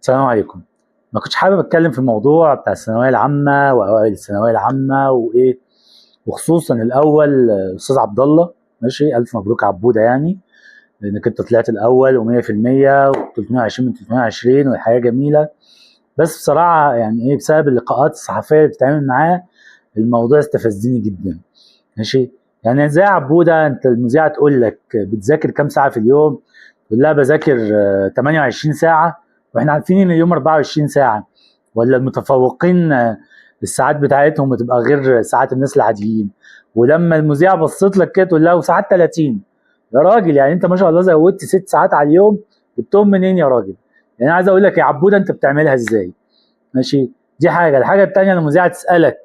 السلام عليكم. ما كنتش حابب اتكلم في الموضوع بتاع الثانوية العامة واوائل الثانوية العامة وايه، وخصوصا الاول استاذ عبد الله. ماشي، الف مبروك عبوده، يعني لانك انت طلعت الاول و100% و320 من 320 والحياة جميلة. بس بصراحة يعني ايه، بسبب اللقاءات الصحفية اللي بتتعمل معاه الموضوع استفزني جدا. ماشي، يعني ازاي يا عبوده انت المذيعه تقول لك بتذاكر كام ساعة في اليوم؟ تقول لها بذاكر 28 ساعة، واحنا عارفين ان اليوم 24 ساعة، ولا المتفوقين الساعات بتاعتهم بتبقى غير ساعات الناس العاديين. ولما المذيعه بصيت لك كده تقول لها وساعات 30. يا راجل، يعني انت ما شاء الله زودت 6 ساعات على اليوم، جبتهم منين يا راجل؟ يعني عايز اقول لك يا عبوده انت بتعملها ازاي؟ ماشي، دي حاجة. الحاجة الثانية المذيعه تسالك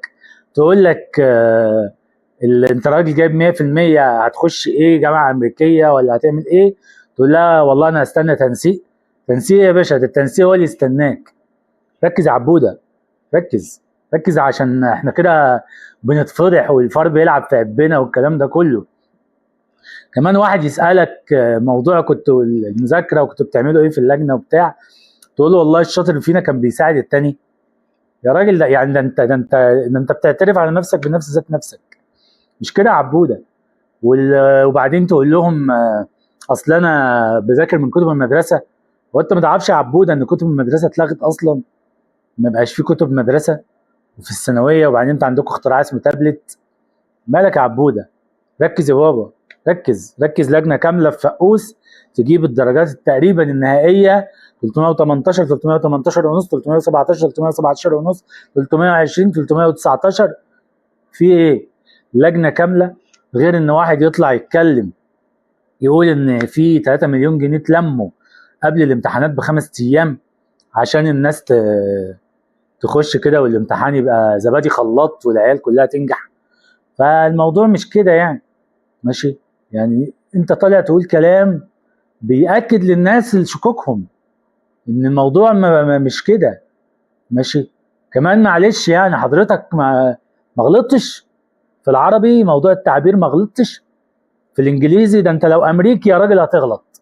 تقول لك انت راجل جايب 100%، هتخش ايه، جامعه امريكية ولا هتعمل ايه؟ تقول لها والله انا هستنى تنسيق. تنسيق يا باشا، ده التنسيق هو اللي يستناك. ركز يا عبوده، ركز ركز، عشان احنا كده بنتفضح والفار بيلعب في عبنا والكلام ده كله. كمان واحد يسالك موضوع كنت المذاكرة وكنت بتعملوا ايه في اللجنة وبتاع، تقول له والله الشاطر فينا كان بيساعد التاني. يا راجل، ده يعني ده انت بتعترف على نفسك بنفس ذات نفسك، مش كده يا عبوده؟ وبعدين تقول لهم اصل انا بذاكر من كتب المدرسة. هو انت ما تعرفش يا عبوده ان كتب المدرسة اتلغت اصلا؟ ما بقاش في كتب مدرسه وفي الثانوية. وبعدين انت عندكم اختراع اسمه تابلت. مالك يا عبوده؟ ركز يا بابا، ركز ركز. لجنة كاملة في فقوس تجيب الدرجات تقريبا النهائية 318، 318 ونص، 317، 317 ونص، 320، 319. في ايه؟ لجنة كاملة. غير ان واحد يطلع يتكلم يقول ان في 3 مليون جنيه اتلموا قبل الامتحانات ب5 ايام عشان الناس تخش كده والامتحان يبقى زبادي خلاط والعيال كلها تنجح. فالموضوع مش كده يعني. ماشي، يعني انت طالع تقول كلام بيأكد للناس شكوكهم ان الموضوع مش كده. ماشي، كمان معلش يعني حضرتك ما غلطتش في العربي، موضوع التعبير ما غلطتش في الانجليزي. ده انت لو امريكي يا راجل هتغلط،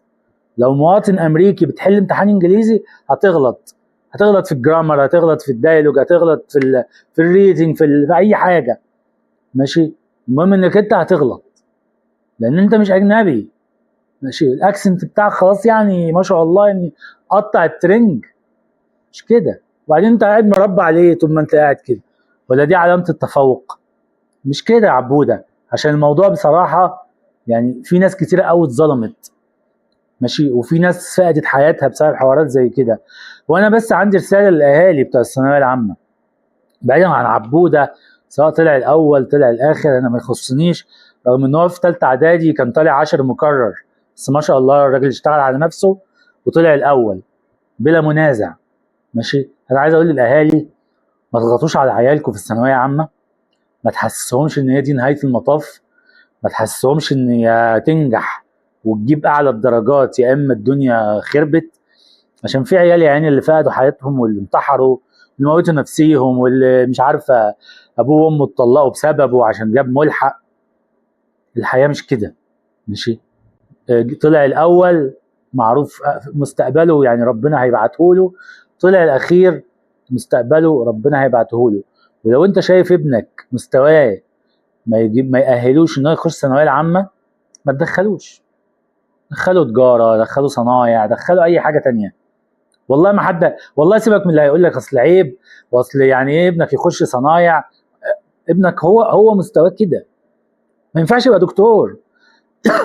لو مواطن امريكي بتحل امتحان انجليزي هتغلط، هتغلط في ال grammar، هتغلط في ال dialogue، هتغلط في ال reading، في اي حاجة. ماشي، المهم انك انت هتغلط لان انت مش اجنبي. ماشي، ال accent بتاعك خلاص يعني ما شاء الله يعني قطع الترنج، مش كده؟ وبعدين انت قاعد مربع ليه طول ما انت قاعد كده؟ ولا دي علامة التفوق؟ مش كده يا عبوده. عشان الموضوع بصراحة يعني في ناس كتيرة قوي اتظلمت، ماشي، وفي ناس فقدت حياتها بسبب حوارات زي كده. وانا بس عندي رسالة للاهالي بتوع الثانوية العامة، بعيدا عن عبوده، سواء طلع الاول طلع الاخر انا ما يخصنيش، رغم ان هو في ثالثة اعدادي كان طالع 10 مكرر، بس ما شاء الله الراجل اشتغل على نفسه وطلع الاول بلا منازع. ماشي، انا عايز اقول للاهالي ما تضغطوش على عيالكم في الثانوية العامة، ما تحسسهمش ان هي دي نهاية المطاف، ما تحسسهمش ان يا تنجح وتجيب اعلى الدرجات يا اما الدنيا خربت. عشان في عيال يا عيني اللي فقدوا حياتهم واللي انتحروا واللي موتوا نفسيهم واللي مش عارفه ابوه وامه اتطلقوا بسببه عشان جاب ملحق. الحياة مش كده. ماشي، طلع الاول معروف مستقبله يعني ربنا هيبعته له، طلع الاخير مستقبله ربنا هيبعته له. ولو انت شايف ابنك مستواه ما يأهلوش ان هو يخش الثانوية العامة، ما تدخلوش. دخلوا تجارة، دخلوا صنايع، دخلوا اي حاجة تانية. والله ما حد، والله سيبك من اللي هيقول لك اصل عيب واصل يعني ايه ابنك يخش صنايع. ابنك هو مستواه كده، ما ينفعش يبقى دكتور.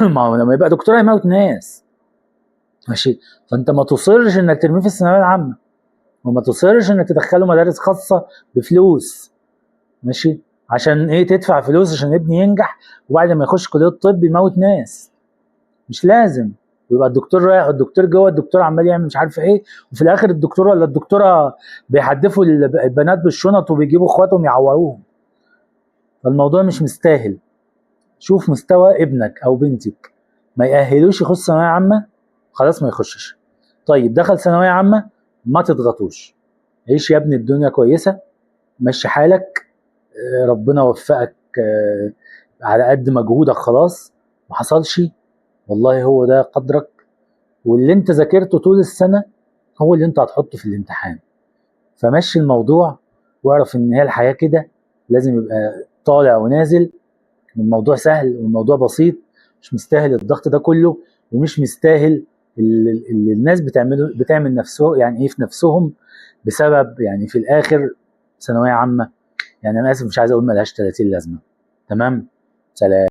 ما هو لما يبقى دكتور هيموت ناس. ماشي، فانت ما تصرش انك ترميه في الثانوية العامة، وما تصرش انك تدخله مدارس خاصة بفلوس. ماشي، عشان ايه تدفع فلوس عشان ابني ينجح وبعد ما يخش كليه الطب يموت ناس؟ مش لازم. ويبقى الدكتور رايح والدكتور جوه، الدكتور عمال يعمل مش عارف ايه، وفي الاخر الدكتور ولا الدكتورة بيحدفوا البنات بالشنط وبيجيبوا اخواتهم يعوروهم. فالموضوع مش مستاهل. شوف مستوى ابنك او بنتك ما يأهلوش يخش ثانوية عامة، خلاص ما يخشش. طيب دخل ثانوية عامة، ما تضغطوش. عيش يا ابني الدنيا كويسة، مشي حالك، ربنا وفقك على قد مجهودك، خلاص ما حصلش والله هو ده قدرك، واللي انت ذاكرته طول السنة هو اللي انت هتحطه في الامتحان. فمشي الموضوع واعرف ان هي الحياة كده، لازم يبقى طالع ونازل. الموضوع سهل والموضوع بسيط، مش مستاهل الضغط ده كله، ومش مستاهل اللي الناس بتعمله، بتعمل نفسه يعني ايه في نفسهم، بسبب يعني في الاخر ثانوية عامة. يعني انا اسف مش عايز اقول ملهاش 30 لازمه. تمام، سلام.